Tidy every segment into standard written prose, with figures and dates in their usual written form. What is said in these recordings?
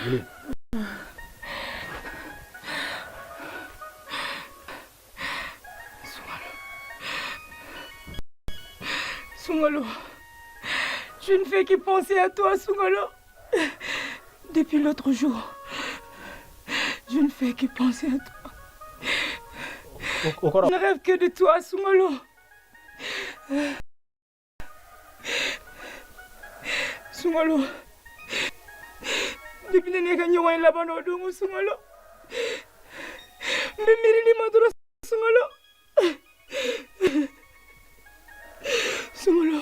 Wuli. Sungalo. Sungalo. Je ne fais que penser à toi, Sungalo. Depuis l'autre jour, je ne fais que penser à toi. O kɔrɔ Je ne rêve que de toi, Sungalo. Sungalo. Depuis ne n'i ka ɲɔgɔn ye laban o don ko Sungalo. N bɛ miirili ma dɔrɔn Sungalo. Sungalo.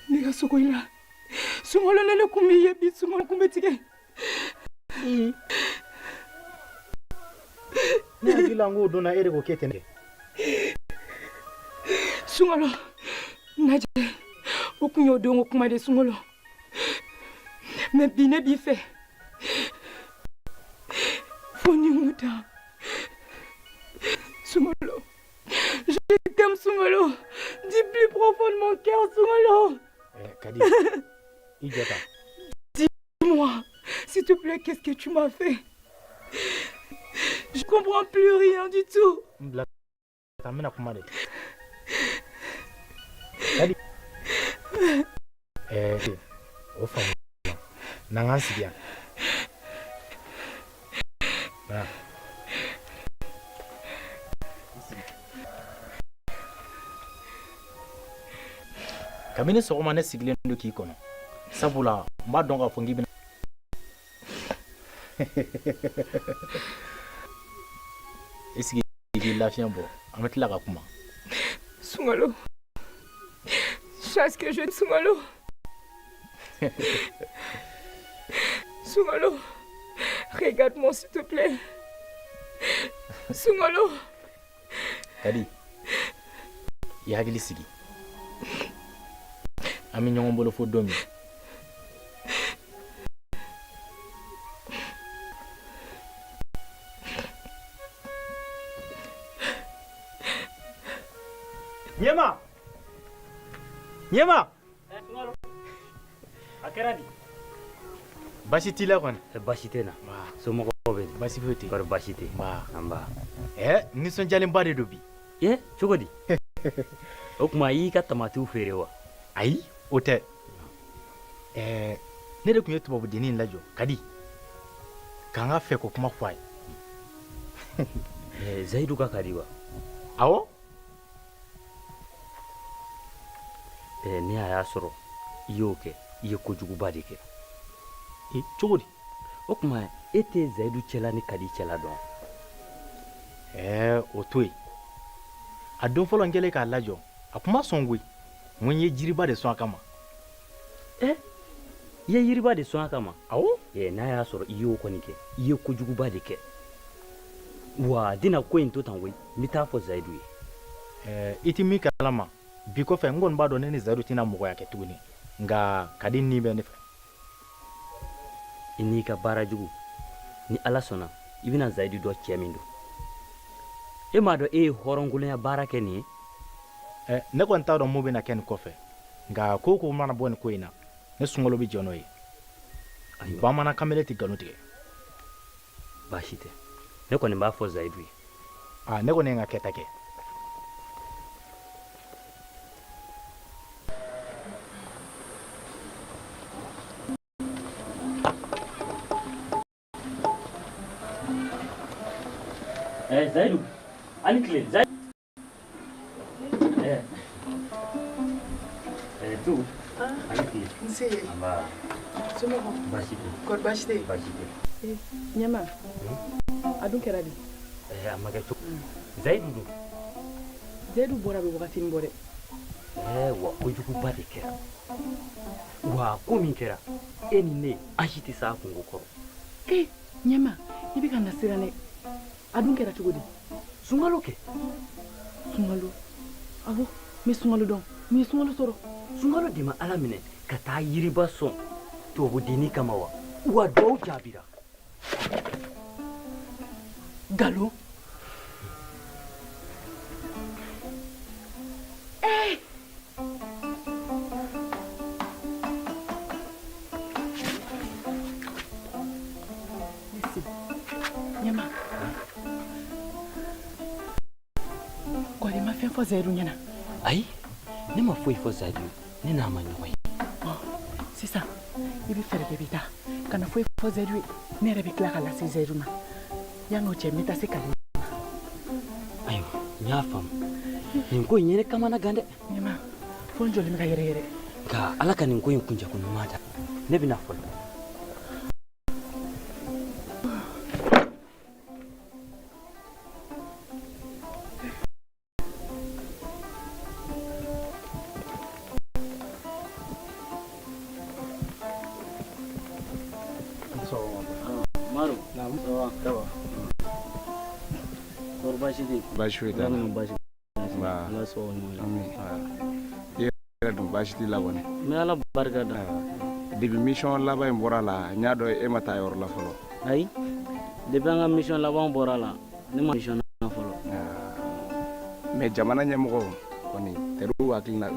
Ne ka sogo i la. Sungalo ne ne kun b'i ye bi Sungalo kun bɛ tigɛ. Ne hakili la n k'o don na e de ko k'e tɛ ne kɛ. Sungalo najɛ o kun y'o don ko kuma de Sungalo mais bi ne b'i fɛ fo ni n dan Sungalo je t'aime Sungalo du plus profond de mon cœur Sungalo. Kadi i jɔ tan. Dis-moi s'il te plaît, qu'est-ce que tu m'as fait? Je comprends plus rien du tout. N bila tan, n bɛna kuma de. Kadi o faamu na n k'an sigi yan. Na. Kabini sɔgɔma ne sigilen don k'i kɔnɔ, sabula n b'a dɔn k'a fɔ n k'i bɛna i sigi k'i lafiɲɛ bɔ, an bɛ tila ka kuma. Sungalo, chasse que je Sungalo. Sungalo, regarde-moi s'il te plaît. Sungalo. Kadi i hakili sigi, an bɛ ɲɔgɔn bolo fo don min. Ɲɛma, ɲɛma. A kɛra di? Basi t'i la kɔni? Basi tɛ na. Somɔgɔw bɛ di? Basi foyi tɛ. Kɔri basi tɛ? Nba. Nisɔndiyalenba de don bi. E, cogo di? O tuma i y'i ka tamatiw feere wa? Ayi, o tɛ. Ne de tun ye tubabudennin lajɔ Kadi k'an ka fɛ ko kuma fɔ a ye. Zayidu ka Kadi wa? Awɔ. Ni a y'a sɔrɔ i y'o kɛ, i ye kojuguba de kɛ. E, cogo di? O tuma e tɛ Zayidu cɛla ni Kadi cɛla dɔn? O to yen. A don fɔlɔ n kɛlen k'a lajɔ, a kun ma sɔn koyi. N ko n ye jiriba de sɔn a kama. I ye yiriba de sɔn a kama? Awɔ. N'a y'a sɔrɔ i y'o kɔni kɛ, i ye kojuguba de kɛ. Wa a tɛna ko in to tan koyi, n bɛ taa fɔ Zayidu ye. I tɛ min kalama bi kɔfɛ, n kɔni b'a dɔn ne ni Zayidu tɛna mɔgɔya kɛ tuguni, nka Kadi ni bɛ ne fɛ. I n'i ka baara jugu, ni Ala sɔnna i bɛna Zayidu dɔn cɛ min don. E m'a dɔn e ye hɔrɔnkolonya baara kɛ nin ye? Ne kɔni t'a dɔn mun bɛna kɛ nin kɔfɛ, nka ko o ko mana bɔ nin ko in na, ne Sunkalo bɛ jɛn n'o ye. Bamanan kamalen tɛ nkalon tigɛ. Baasi tɛ, ne kɔni b'a fɔ Zayidu ye. Aa, ne kɔni ye n ka kɛta kɛ. Zayidu, a ni tile Zayidu. Tu, a ni tile. Nse. Nba. Somɔgɔw? Baasi tɛ. Kɔri baasi tɛ? Baasi tɛ. Ɲɛma, a dun kɛra di? A ma kɛ cogo. Zayidu dun? Zayidu bɔra bɛ wagatinin bɔ dɛ. Wa kojuguba de kɛra. Wa ko min kɛra, e ni ne, an si tɛ s'a kunko kɔrɔ. Ɲɛma, i bɛ ka n lasiran dɛ. A dun kɛra cogo di? Sunkalo kɛ. Sunkalo? Awɔ, n bɛ sunkalo dɔn. Mun ye sunkalo sɔrɔ? Sunkalo de ma Ala minɛ ka taa yiriba sɔn tubabudennin kama wa? Wa duwawu jaabira. Nkalon. Ee! fɛn fɔ Zayidu ɲɛna? Ayi, ne ma foyi fɔ Zayidu ye, ne n'a ma ɲɔgɔn ye. Sisan i bɛ fɛɛrɛ kɛ, bɛ taa kana foyi fɔ Zayidu ye. Ne yɛrɛ bɛ tila ka lase Zayidu ma. Yan'o cɛ, n bɛ taa se Kalilu ma. Ayiwa, n y'a faamu. Nin ko in ye ne kamana gan dɛ. Ɲɛma, fo n jɔlen bɛ ka yɛrɛ yɛrɛ. Nka Ala ka nin ko in kuncɛko ɲuman da. Ne bɛna fɔlɔ. Maro, ça va? Ça va. Kɔri baasi tɛ yen? Baasi foyi t'a la. Ala kana baasi Nba. Ala sababu ɲuman ye. Ami. I yɛrɛ dun, baasi t'i la kɔni? N bɛ Ala barika da. Depuis mission laban in bɔra la, n y'a dɔn e ma taa yɔrɔ la fɔlɔ. Ayi, depuis an ka mission laban bɔra la, ne ma mission na fɔlɔ. Mais jamana ɲɛmɔgɔ kɔni, teriw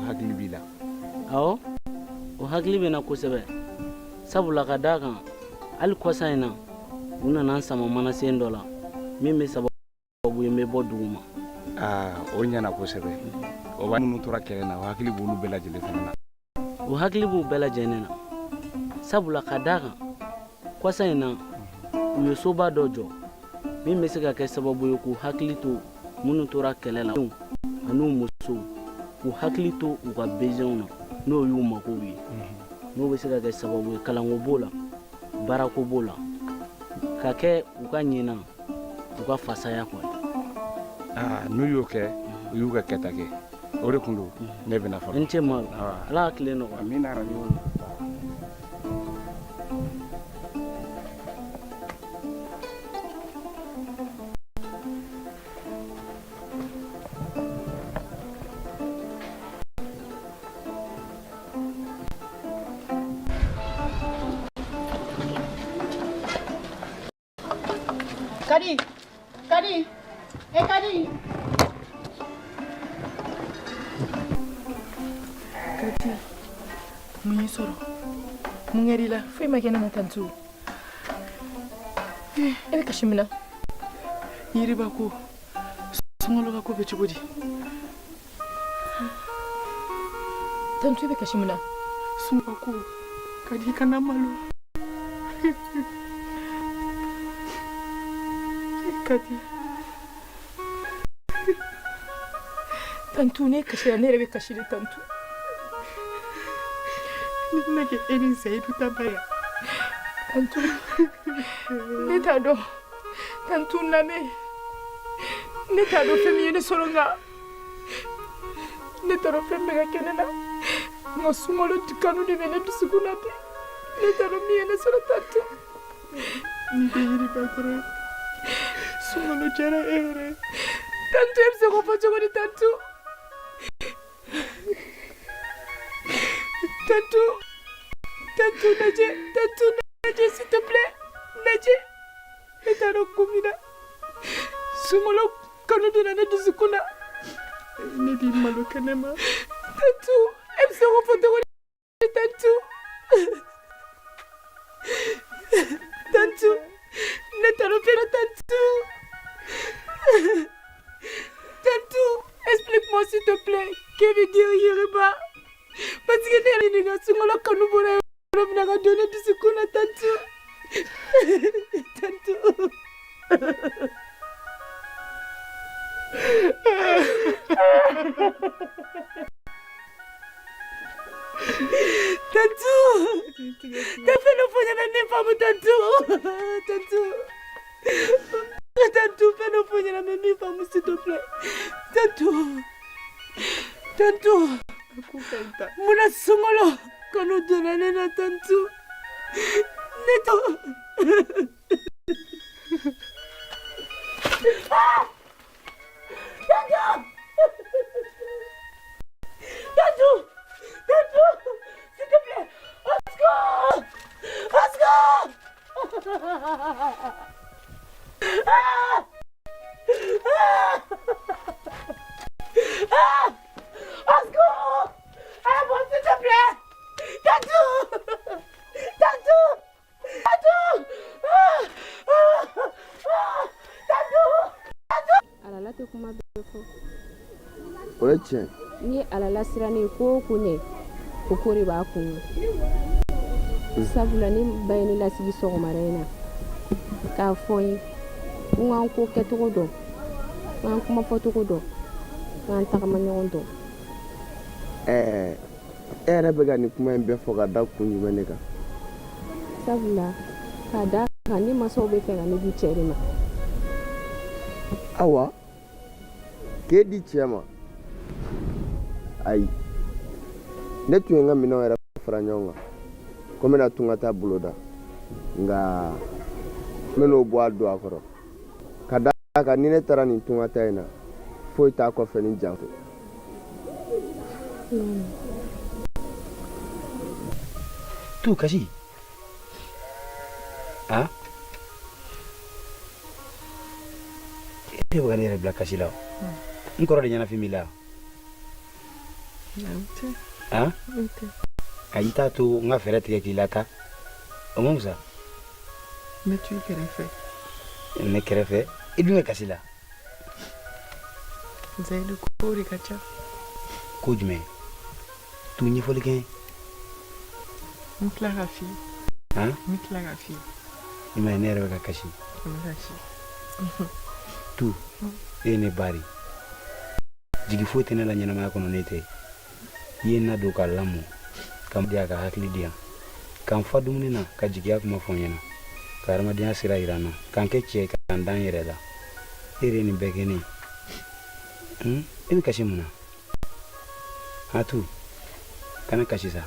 hakili b'i la. Awɔ, o hakili bɛ n na kosɛbɛ. Sabula ka d'a kan, hali kɔsa in na, u nana n sama manasen dɔ la min bɛ sababu ye n bɛ bɔ dugu ma. Aa, o ɲɛna kosɛbɛ. O b'a minnu tora kɛlɛ na, o hakili b'olu bɛɛ lajɛlen fana na. O hakili b'u bɛɛ lajɛlen na. Sabula ka d'a kan, kɔsa in na, u ye soba dɔ jɔ min bɛ se ka kɛ sababu ye k'u hakili to minnu tora kɛlɛ la an'u musow, k'u hakili to u ka besoinw na, n'o y'u makow ye, n'o bɛ se ka kɛ sababu ye kalanko b'o la, baarako b'o la, ka kɛ u ka ɲina u ka fasaya kɔ. Aa, n'u y'o kɛ, u y'u ka kɛta kɛ. O de kun don ne bɛna fɔlɔ. N ce Maro, Ala ka tile nɔgɔya. Amina yarabi. Kadi, Kadi, e Kadi. Kadi, mun y'i sɔrɔ? Mun kɛr'i la? Foyi ma kɛ ne ma, Tantu. E bɛ kasi mun na? Yiriba ko, Sunkalo ka ko bɛ cogo di? Tantu, e bɛ kasi mun na? Sunkalo ko, Kadi, kana malo. Kadi. Tantu, ne kasira, ne yɛrɛ bɛ kasi de, Tantu. Ne bɛna kɛ e ni Zayidu ta ba ye. Tantu, ne t'a dɔn. Tantu, n lamɛn. Ne t'a dɔn fɛn min ye ne sɔrɔ, nka ne t'a dɔn fɛn min bɛ ka kɛ ne la. Nka Sunkalo kanu de bɛ ne dusukun na bi. Ne t'a dɔn min ye ne sɔrɔ, Tantu. Ni tɛ yiriba kɔrɔ ye. Sunkalo diyara e yɛrɛ ye. Tantu, e bɛ se k'o fɔ cogo di, Tantu? Tantu, Tantu, lajɛ, Tantu, lajɛ, s'il te plaît, lajɛ. Ne t'a dɔn kun min na Sunkalo kanu donna ne dusukun na. Ne di malo kɛnɛ ma. Tantu, e bɛ se k'o fɔ cogo di, Tantu? Tantu, ne t'a dɔn fɛn na, Tantu. Tantu, explique-moi s'il te plaît, que veut dire Yiriba? Parce que ne yɛrɛ ɲininka, Sunkalo kanu bɔra yɔrɔ min na ka don ne dusukun na, Tantu. Tantu. Tantu, tɛ fɛn dɔ fɔ n ɲɛna min faamu, Tantu. Tantu. Tantu, fɛn dɔ fɔ n ɲɛna bɛ min faamu, s'il te plaît. Tantu. Tantu. Munna Sunkalo kanu donna ne na, Tantu? Ne to. Tantu! Tantu! Tantu! S'il te plaît! Au secours! Au secours! Ah! Ah! Ah! Au secours! Ah bon, s'il te plaît! Tantu! Tantu! Tantu! Ah! Ah! Ah! Tantu! Tantu! Alala tɛ kuma bɛɛ fɔ. O ye tiɲɛ. N'i ye ala lasiranni ko o ko ɲɛ, o ko de b'a kun. Sabula ne ba ye ne lasigi sɔgɔmada in na k'a fɔ n ye ko n ka n ko kɛcogo dɔn, n ka n kuma fɔcogo dɔn, n ka n tagama ɲɔgɔn dɔn. Ɛɛ, e yɛrɛ bɛ ka nin kuma in bɛɛ fɔ ka da kun jumɛn de kan? Sabula k'a da kan ne masaw bɛ fɛ ka ne di cɛ de ma. Awa, k'e di cɛ ma? Ayi, ne tun ye n ka minɛnw yɛrɛ fara ɲɔgɔn kan ko n bɛna tunga taa boloda, nka n bɛn'o bɔ a don a kɔrɔ ka da a kan ni ne taara nin tunga taa in na, foyi t'a kɔfɛ ni jan tɛ. Tu kasi a e bɛ ka ne yɛrɛ bila kasi la. N kɔrɔ de ɲɛnafin b'i la. A i t'a to n ka fɛɛrɛ tigɛ k'i lataa, o ma fisa? N bɛ to i kɛrɛfɛ. Ne kɛrɛfɛ? I dun bɛ kasi la. Zayidu, ko de ka ca. Ko jumɛn? Tu, ɲɛfɔli kɛ. N tila ka f'i ye. Han? N tila ka f'i ye. I m'a ye, ne yɛrɛ bɛ ka kasi. N bɛ kasi. Tu, e ye ne ba de. Jigi foyi tɛ ne la ɲɛnamaya kɔnɔ ne tɛ. I ye n ladon ka lamɔ, ka di yan, ka hakili di yan, ka n fa dumuni na, ka jigiya kuma fɔ n ɲɛna, ka hadamadenya sira yira n na, ka n kɛ cɛ ye, ka n da n yɛrɛ la. E yɛrɛ ye nin bɛɛ kɛ ne ye. E bɛ kasi mun na? Ha, tu, kana kasi sa.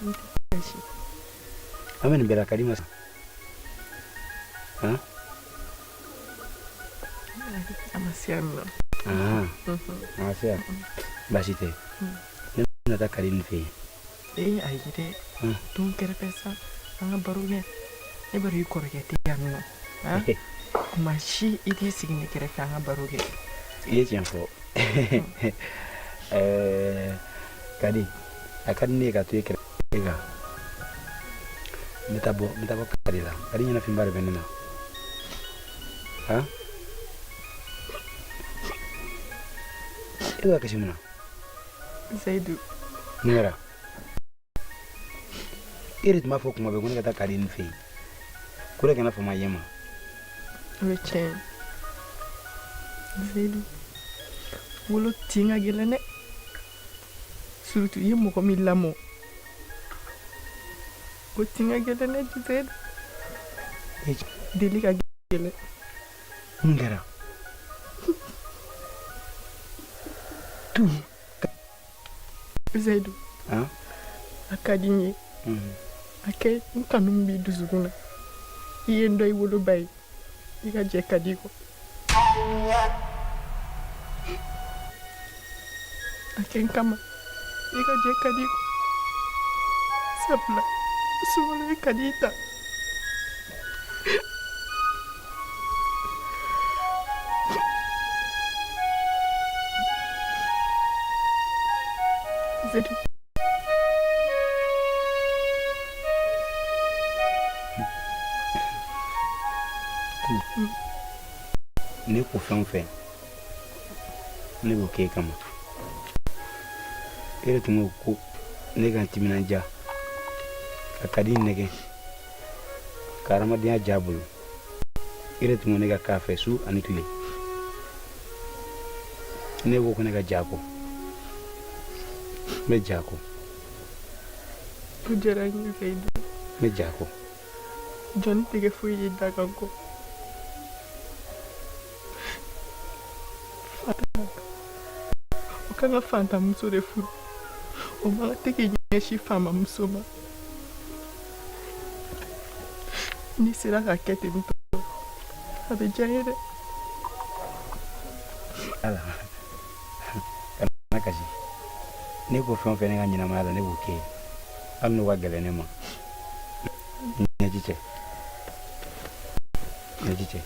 N tɛ kasi. An bɛ nin bɛɛ la, ka di ma sa. Han? A ma se yan nɔ. Ah, a ma se yan. Baasi tɛ. Ne bɛna taa Kadi nin fɛ yen. Ee, ayi dɛ. To n kɛrɛfɛ sa, an ka baro kɛ. Ne b'a dɔn i kɔrɔkɛ tɛ yan nɔ. Kuma si i t'i sigi ne kɛrɛfɛ an ka baro kɛ. I ye tiɲɛ fɔ. Ɛɛ, Kadi, a ka di ne ye ka to e kɛrɛfɛ kan. N bɛ taa bɔ, n bɛ taa bɔ Kadi la. Kadi ɲɛnafinba de bɛ ne na. Han? E bɛ ka kasi mun na? Zayidu. Mun kɛra? E de tun b'a fɔ kuma bɛɛ ko ne ka taa Kadi nin fɛ yen. Ko ne kana fama yen ma. O ye tiɲɛ ye. Zayidu, wolo tin ka gɛlɛn dɛ. Surtout i ye mɔgɔ min lamɔ. O tin ka gɛlɛn dɛ, Zayidu. Deli ka gɛlɛn. Mun kɛra? Tu. Zayidu. Han? A ka di n ye. A kɛ n kanu min b'i dusukun na. I ye n dɔn i woloba ye. I ka jɛ Kadi kɔ. A kɛ n kama. I ka jɛ Kadi kɔ. Sabula sunkalo ye Kadi ta. Zayidu. Ne ko fɛn o fɛn, ne b'o k'e kama. E de tun ko ko ne ka n timinandiya ka Kadi nɛgɛ ka hadamadenya diya bolo. E de tun ko ne ka k'a fɛ su ani tile. Ne ko ko ne ka jɛ a kɔ, n bɛ jɛ a kɔ. O diyara n ye Zayidu. N bɛ jɛ a kɔ. Jɔnni tɛ kɛ foyi ye dakan kɔ. Fatan o kan ka fantanmuso de furu, o man kan tɛ k'i ɲɛsin faamamuso ma. N'i sera ka kɛ ten tɔ, a bɛ diya n ye dɛ. Ala kana kasi. Ne ko fɛn o fɛn ne ka ɲɛnamaya la, ne b'o kɛ ye, hali n'o ka gɛlɛn ne ma. Ɲɛji cɛ, ɲɛji cɛ.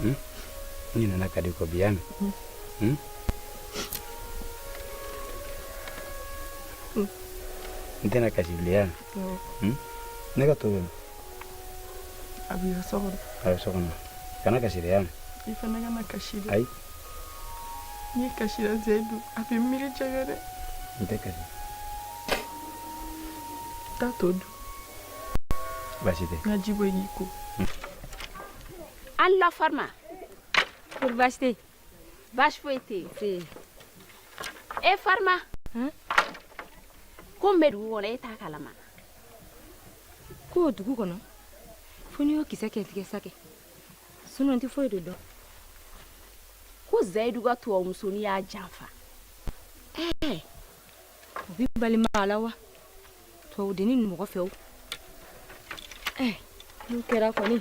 N ɲinɛna Kadi kɔ bi, y'a mɛn? N tɛna kasi bilen, y'a mɛn? Ne ka to bɛ min? A b'i ka so kɔnɔ. A bɛ so kɔnɔ. Kana kasi dɛ, y'a mɛn? I fana kana kasi dɛ. Ayi. N'i kasira Seyidu, a bɛ miiri caya dɛ. N tɛ kasi. Taa to dun. Baasi tɛ. N ka ji bɔ i k'i ko. An la Farima. Kori baasi tɛ yen? Baasi foyi tɛ yen. E Farima. Ko min bɛ dugu kɔnɔ e t'a kalama. Ko dugu kɔnɔ fo n'i y'o kisɛ kɛ tigɛ sa kɛ sinon n tɛ foyi de dɔn. Ko Zayidu ka tubabumusonin y'a janfa. Ɛɛ o bɛ bali maa la wa tubabudennin ninnu mɔgɔ fɛ o. Ɛɛ n'o kɛra kɔni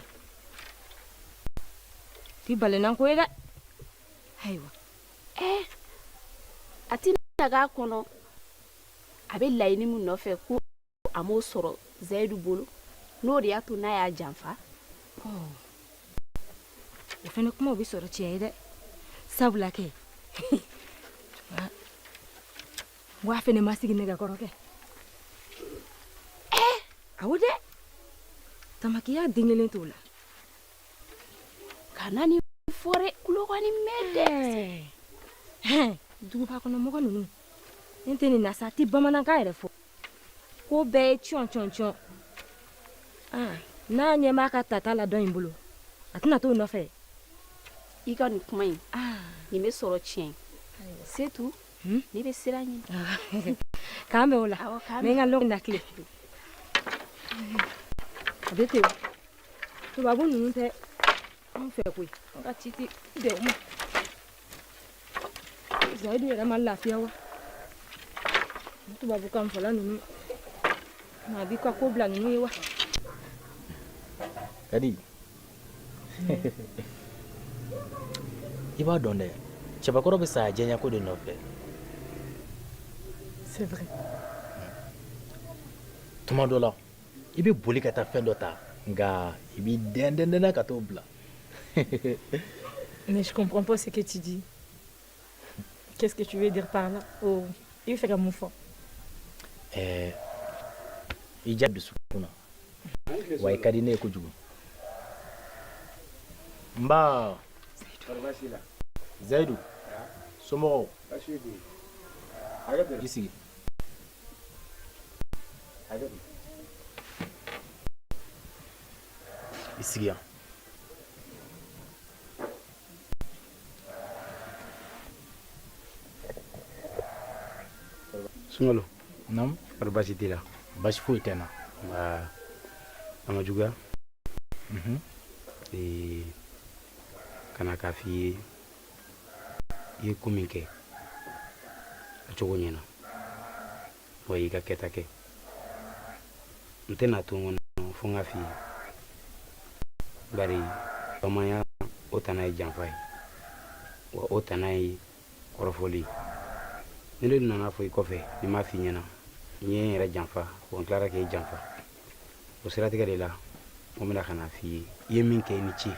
ti balinanko ye dɛ. Ayiwa. Ɛɛ a tɛna k'a kɔnɔ a bɛ laɲini min nɔfɛ ko a m'o sɔrɔ Zayidu bolo n'o de y'a to n'a y'a janfa. O fana kumaw bɛ sɔrɔ tiɲɛ ye dɛ sabula kɛ wa fana ma sigi nɛgɛkɔrɔ kɛ. Ɛɛ awɔ dɛ tamakiya den kelen t'o la. Kana nin fɔ dɛ tulo ka nin mɛn dɛ. Duguba kɔnɔ mɔgɔ ninnu ne tɛ nin na sa tɛ bamanankan yɛrɛ fɔ ko bɛɛ ye cɔn cɔn cɔn n'a ɲɛ b'a ka tata la dɔ in bolo a tɛna t'o nɔfɛ. I ka nin kuma in nin bɛ sɔrɔ tiɲɛ setu ne bɛ sira ɲini. K'an bɛn o la n bɛ n ka lɔgɔ lakile a bɛ ten tubabu ninnu tɛ anw fɛ koyi an ka ci tɛ bɛn u ma Zayidu yɛrɛ ma lafiya wa tubabukan fɔla ninnu maa b'i ka ko bila ninnu ye wa. Kadi i b'a dɔn dɛ cɛbakɔrɔ bɛ sa diyaɲɛko de nɔfɛ. C'est vrai. Tuma dɔ la i bɛ boli ka taa fɛn dɔ ta nka i b'i dɛn ka t'o bila. Mais je comprends pas ce que tu dis. Qu'est-ce que tu veux dire par là? Oh, i bɛ fɛ ka mun fɔ? Ɛɛ i ja dusukun na wa i ka di ne ye kojugu. Nba Zayidu somɔgɔw i sigi. I sigi yan. Sunkalo. Naamu. Kɔri baasi t'i la? Baasi foyi tɛ n na. Nka a ma juguya. Ee ka na k'a f'i ye i ye ko min kɛ a cogo ɲɛna wa i y'i ka kɛta kɛ n tɛna to n kɔnɔ fo n k'a f'i ye bari bamananya o tana ye janfa ye wa o tana ye kɔrɔfɔli ye ni ne dun nana fɔ i kɔfɛ ni n m'a f'i ɲɛna n ye n yɛrɛ janfa wa n tilara k'e janfa o siratigɛ de la n bɛna ka na f'i ye i ye min kɛ i ni ce.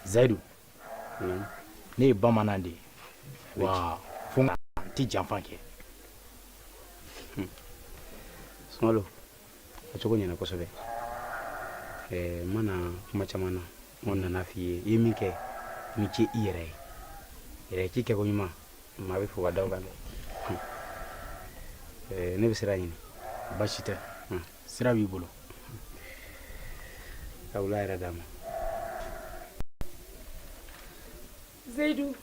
Zayidu ne ye bamanan de ye wa fo n tɛ janfa kɛ. Sunkalo a cogo ɲɛna kosɛbɛ ɛɛ n ma na kuma caman na n kɔni nana f'i ye i ye min kɛ i ni ce i yɛrɛ ye yɛrɛ ci kɛko ɲuman maa bɛ fo ka da o kan dɛ ɛɛ ne bɛ sira ɲini. Baasi tɛ sira b'i bolo. Ka wula yɛrɛ d'a ma. Seyidu.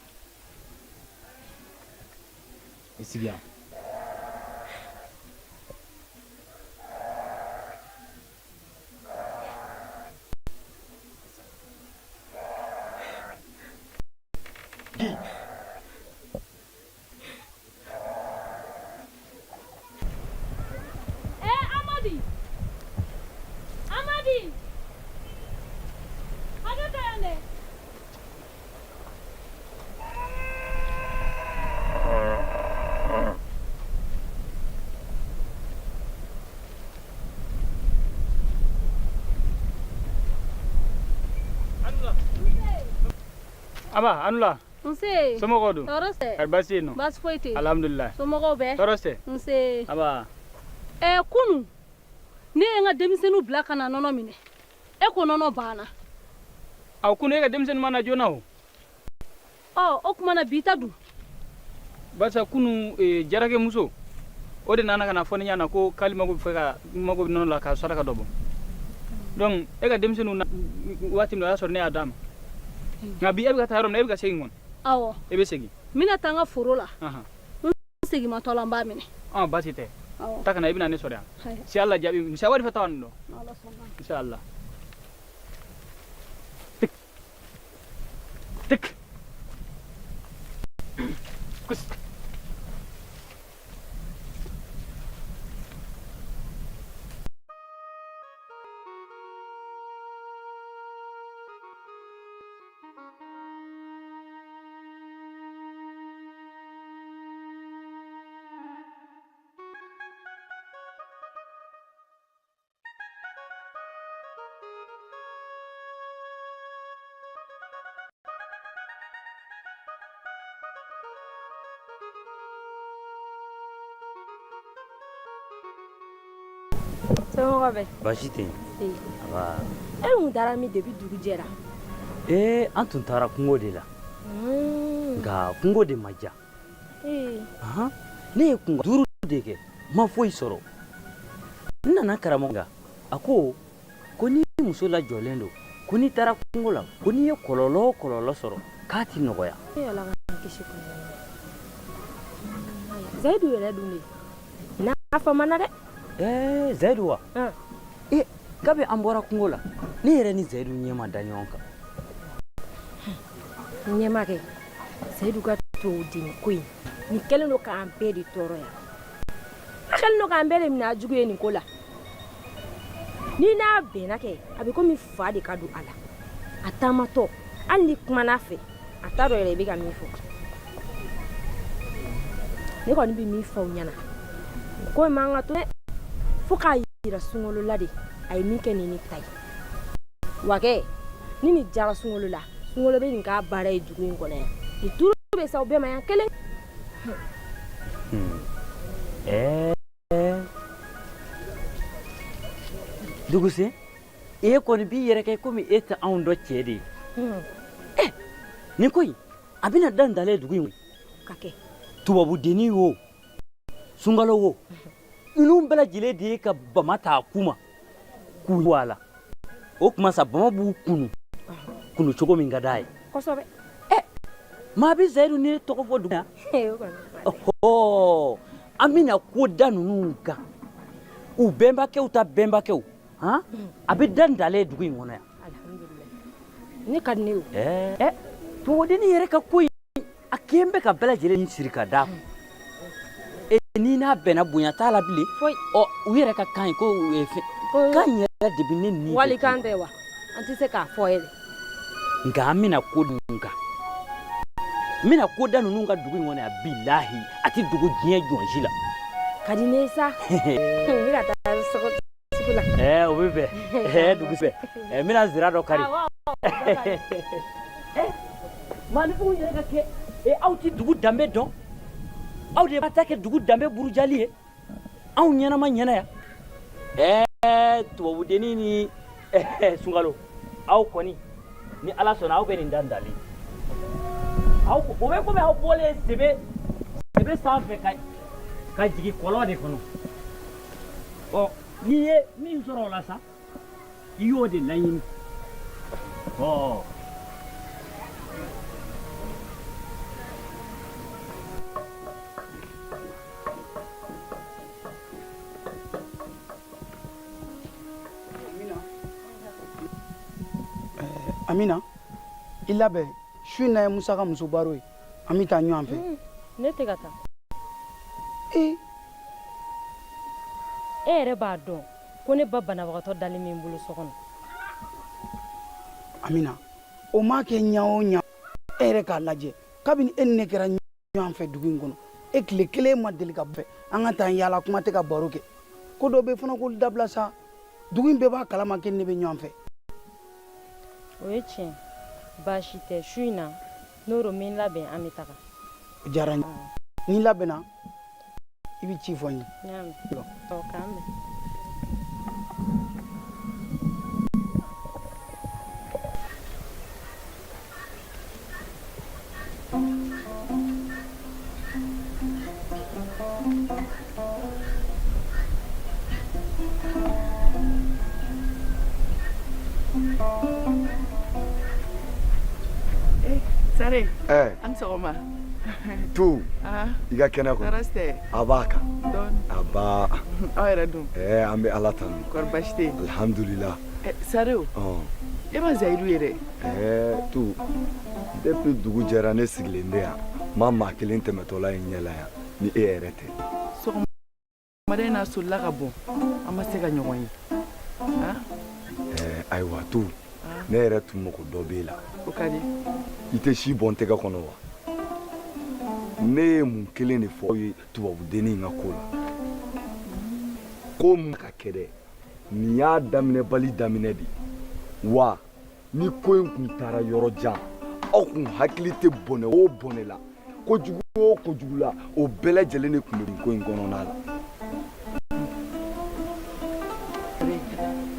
I sigi yan. Eh, Amadi! Amadi! Hakɛ to yan dɛ. Aba, a ni wula. Nse. Somɔgɔw dun? Tɔɔrɔ tɛ. Kari baasi tɛ yen nɔ? Baasi foyi tɛ yen. Alhamdulilayi. Somɔgɔw bɛɛ? Tɔɔrɔ tɛ. Nse. Aba. Ɛɛ kunun, Ne ye n ka denmisɛnninw bila ka na nɔnɔ minɛ, e ko nɔnɔ banna. Aw kunu e ka denmisɛnnin ma na joona o. Ɔ, o tuma na bi ta dun? Barisa kunu eh, jarakɛ muso o de nana ka na fɔ ne ɲɛna ko k'ale mago bɛ fɛ ka mago bɛ nɔnɔ la ka saraka dɔ bɔ. Donc e ka denmisɛnninw na waati min na o y'a sɔrɔ ne y'a d'a ma. Nka bi e bɛ ka taa yɔrɔ min na, e bɛ ka segin kɔni? Awɔ. E bɛ segin? N bɛna taa n ka foro la. N seginmatɔ la, n b'a minɛ. Ɔn, baasi tɛ. Taa ka na, i bɛna ne sɔrɔ yan. Si Allah jaabi, misa wari fɛ taa nin dɔn. Insha Allah. Tik. Tik. Kus. Somɔgɔw bɛ? Baasi tɛ yen. Aba. E kun taara min depuis dugu jɛra? Ee, an tun taara kungo de la. Nka kungo de ma diya. Ne ye kun duuru de kɛ, ma foyi sɔrɔ. N nana karamɔgɔ nka a ko ko ni muso lajɔlen don, ko n'i taara kungo la, ko n'i ye kɔlɔlɔ o kɔlɔlɔ sɔrɔ, k'a tɛ nɔgɔya. Zayidu yɛrɛ dun de n'a famana dɛ. Ɛɛ, Zayidu wa? E, kabi an bɔra kungo la, ne yɛrɛ ni Zayidu ɲɛ ma da ɲɔgɔn kan. Ɲɛma kɛ, Seyidu ka tubabuden ko in nin kɛlen don k'an bɛɛ de tɔɔrɔ yan. A kɛlen don k'an bɛɛ de minɛ a jugu ye nin ko la. Ni n'a bɛnna kɛ, a bɛ komi fa de ka don a la. A taamatɔ, hali ni kumana a fɛ, a t'a dɔn yɛrɛ i bɛ ka min fɔ. Ne kɔni bɛ min fɔ aw ɲɛna, ko in man ka to dɛ, fo k'a yira sunkalo la de a ye min kɛ nin ne ta ye. Wa kɛ ni nin jara sunkalo la, sunkalo bɛ nin k'a baara ye dugu in kɔnɔ yan. Nin turu bɛ s'aw bɛɛ ma yan kelen. Ɛɛ, dugusen, e kɔni b'i yɛrɛ kɛ komi e tɛ anw dɔn cɛ de ye. Ɛ, nin ko in a bɛna da ntalen dugu in ka kɛ. Tubabudennin wo, sunkalo wo, ninnu bɛɛ lajɛlen de ye ka bama ta a ku ma k'u bɔ a la. O tuma sa, bama b'u kunu kunu cogo min ka d'a ye. Kosɛbɛ. Ɛ, maa bɛ Zayidu ni ne tɔgɔ fɔ dugu yan. Ɔhɔ, an bɛna ko da ninnu kan, u bɛnbakɛw ta bɛnbakɛw han, a bɛ da ntalen dugu in kɔnɔ yan. Ne ka di ne ye o. Ɛɛ, tubabudennin yɛrɛ ka ko in, a kɛn bɛ ka bɛɛ lajɛlen siri ka d'a kun. E, n'i n'a bɛnna, bonya t'a la bilen. Foyi. Ɔ, u yɛrɛ ka kan ye ko fɛn kan yɛrɛ de bɛ ne ni. Walikan tɛ wa? An tɛ se k'a fɔ yɛrɛ. Nka an bɛna ko ninnu kan, n bɛna ko da ninnu kan dugu in kɔnɔ yan, bilahi, a tɛ dogo diɲɛ jɔn si la. Ka di ne ye sa. N bɛ ka taa sugu la. Ɛɛ, o bɛ bɛn. Ɛɛ, dugu fɛ, n bɛna nsira dɔ kari. Maaninfinw yɛrɛ ka kɛ e, aw tɛ dugu danbe dɔn, aw de b'a ta kɛ dugu danbe burujali ye anw ɲɛnama ɲɛna yan. Ɛɛ, tubabudennin ni sunkalo, aw kɔni, ni Ala sɔnna, aw bɛ nin da ntalen. Aw o bɛ komi aw bɔlen sebe sebe sanfɛ ka jigin kɔlɔn de kɔnɔ. Ɔ, n'i ye min sɔrɔ o la sa, i y'o de laɲini. Ɔ, Amina, i labɛn, su in na ye Musa ka muso baro ye, an bɛ taa ɲɔgɔn fɛ. Ne tɛ ka taa. Ee. E yɛrɛ b'a dɔn ko ne ba banabagatɔ dalen bɛ n bolo so kɔnɔ. Amina, o maa kɛ ɲa o ɲa, e yɛrɛ k'a lajɛ, kabini e ni ne kɛra ɲɔgɔn fɛ dugu in kɔnɔ, e tile kelen ma deli ka fɛ an ka taa yaala, kuma tɛ ka baro kɛ. Ko dɔ bɛ fana k'olu dabila sa, dugu in bɛɛ b'a kalama k'e ni ne bɛ ɲɔgɔn fɛ. O ye tiɲɛ, baasi tɛ. Su in na n'o don, n bɛ n labɛn, an bɛ taga. O diyara n ye. N'i labɛnna, i bɛ ci fɔ n ye. N y'a mɛn. Ɔ, k'an bɛn. An sɔgɔma. Tu Ah. i ka kɛnɛ kɔnɔ. Tɔɔrɔ si tɛ. A b'a kan. Dɔɔni. A ba. Aw yɛrɛ dun? Ɛɛ an bɛ Ala tanu. Kɔri baasi tɛ yen? Alhamdulila. Ɛ Sare o. Ɔn. E ma Zayidu ye dɛ. Ɛɛ tu depuis dugu jɛra ne sigilen bɛ yan. N ma maa kelen tɛmɛtɔla ye n ɲɛ la yan ni e yɛrɛ tɛ. Sɔgɔmada in na a solila ka bɔ. An ma se ka ɲɔgɔn ye. Han? Ɛɛ ayiwa tu ne yɛrɛ tun mago dɔ b'e la. O ka di. I tɛ si bɔ n tɛgɛ kɔnɔ wa? Ne ye mun kelen de fɔ aw ye tubabudennin in ka ko la. Ko mun ka kɛ dɛ nin y'a daminɛbali daminɛ de wa ni ko in kun taara yɔrɔ jan aw kun hakili tɛ bɔnɛ o bɔnɛ la kojugu o kojugu la o bɛɛ lajɛlen de tun bɛ nin ko in kɔnɔna la.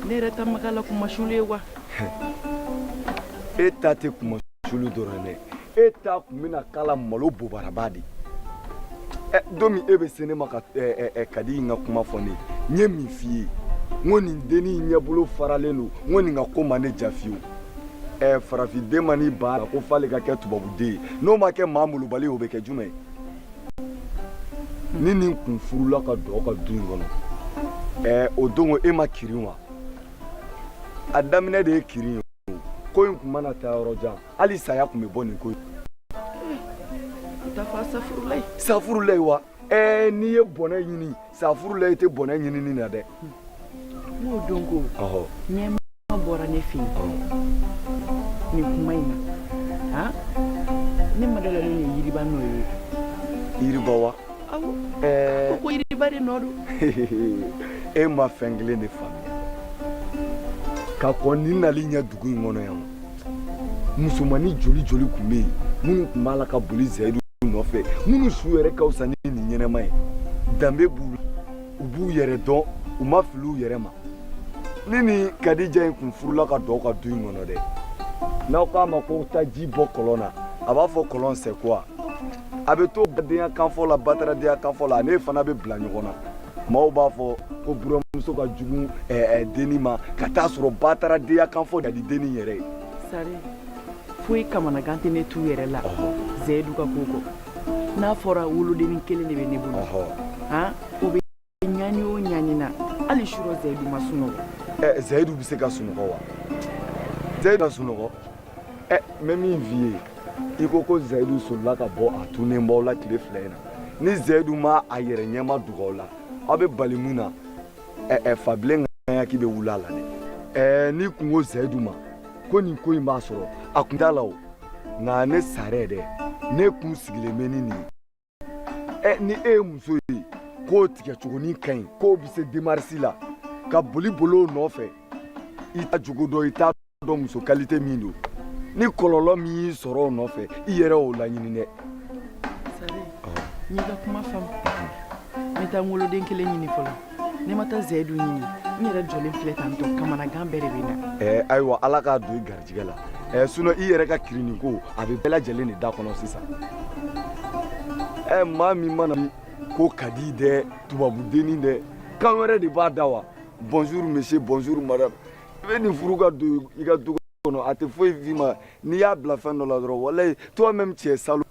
Ne yɛrɛ ta ma k'a la kunmasuli ye wa? E ta tɛ kunmasuli dɔrɔn dɛ e ta tun bɛna k'a la malo bobaraba de ɛ don min e bɛ se ne ma ka ɛ ɛ Kadi in ka kuma fɔ ne ye n ye min f'i ye n ko nin dennin in ɲɛbolo faralen don n ko nin ka ko ma ne ja fiyewu ɛ farafinden man'i ban ko f'ale ka kɛ tubabuden ye n'o ma kɛ maa molobali ye o bɛ kɛ jumɛn ye ni nin kun furula ka don aw ka du in kɔnɔ ɛ o don e ma kirin wa a daminɛ de ye kirin ye ko in kun mana taa yɔrɔ jan hali saya kun bɛ bɔ nin ko in. Safurulayi. Safurulayi wa ɛɛ n'i ye bɔnɛ ɲini safurulayi tɛ bɔnɛ ɲinini na dɛ. N'o don ko. Ɲɛma bɔra ne fɛ yen. Nin kuma in na. Han? Ne ma d'a la ni nin ye yiriba nɔ ye. Yiriba wa? Awɔ. Ɛɛ. Ko yiriba de nɔ don. E ma fɛn kelen de faamuya. Ka kɔn nin nali ɲɛ dugu in kɔnɔ yan musomannin joli joli tun bɛ yen minnu tun b'a la ka boli zayidu nɔfɛ minnu su yɛrɛ ka fisa ni nin ɲɛnɛma ye danbe b'u la u b'u yɛrɛ dɔn u ma fili u yɛrɛ ma ni nin kadija in kun furula ka don aw ka du in kɔnɔ dɛ n'aw k'a ma ko taa ji bɔ kɔlɔn na a b'a fɔ kɔlɔn c'est quoi a bɛ to denya kanfɔ la bataradenya kanfɔ la ale fana bɛ bila ɲɔgɔn na maaw b'a fɔ ko buramuso ka jugu dennin ma ka taa sɔrɔ bataradenya kanfɔ ka di dennin yɛrɛ ye. Sare foyi kamanagan tɛ ne tu yɛrɛ la Zeyidu ka ko kɔ n'a fɔra wolodennin kelen de bɛ ne bolo han o bɛ ɲani o ɲani na hali surɔ Zeyidu ma sunɔgɔ. Ɛ Zeyidu bɛ se ka sunɔgɔ wa Zeyidu ka sunɔgɔ ɛ n bɛ min f'i ye i ko ko Zeyidu solila ka bɔ a tunnen b'aw la tile fila in na ni Zeyidu ma a yɛrɛ ɲɛma dogo aw la aw bɛ bali mun na ɛ ɛ fabilen ŋaɲaki bɛ wuli a la dɛ ɛ n'i kun ko Zeyidu ma ko nin ko in b'a sɔrɔ a kun t'a la o nka ne sarɛ dɛ ne kun sigilen bɛ ni nin ye ɛ ni e ye muso ye k'o tigɛcogonin ka ɲi k'o bɛ se démarche la ka boli boli o nɔfɛ i t'a jogo dɔn i t'a dɔn muso qualité min don ni kɔlɔlɔ min y'i sɔrɔ o nɔfɛ i yɛrɛ y'o laɲini dɛ. Sare n y'i ka kuma faamu n bɛ taa n woloden kelen ɲini fɔlɔ ne ma taa Zeyidu ɲini n yɛrɛ jɔlen filɛ tantɔ kamanagan bɛɛ de bɛ n na. Ɛɛ ayiwa ala k'a don i garijɛgɛ la ɛɛ sinon i yɛrɛ ka kirinni ko a bɛ bɛɛ lajɛlen de da kɔnɔ sisan ɛɛ maa min mana ko ka di dɛ tubabudennin dɛ kan wɛrɛ de b'a da wa bonjour monsieur bonjour madame i bɛ nin furu ka don i ka du kɔnɔ a tɛ foyi f'i ma n'i y'a bila fɛn dɔ la dɔrɔn walayi toi même tu es salaud.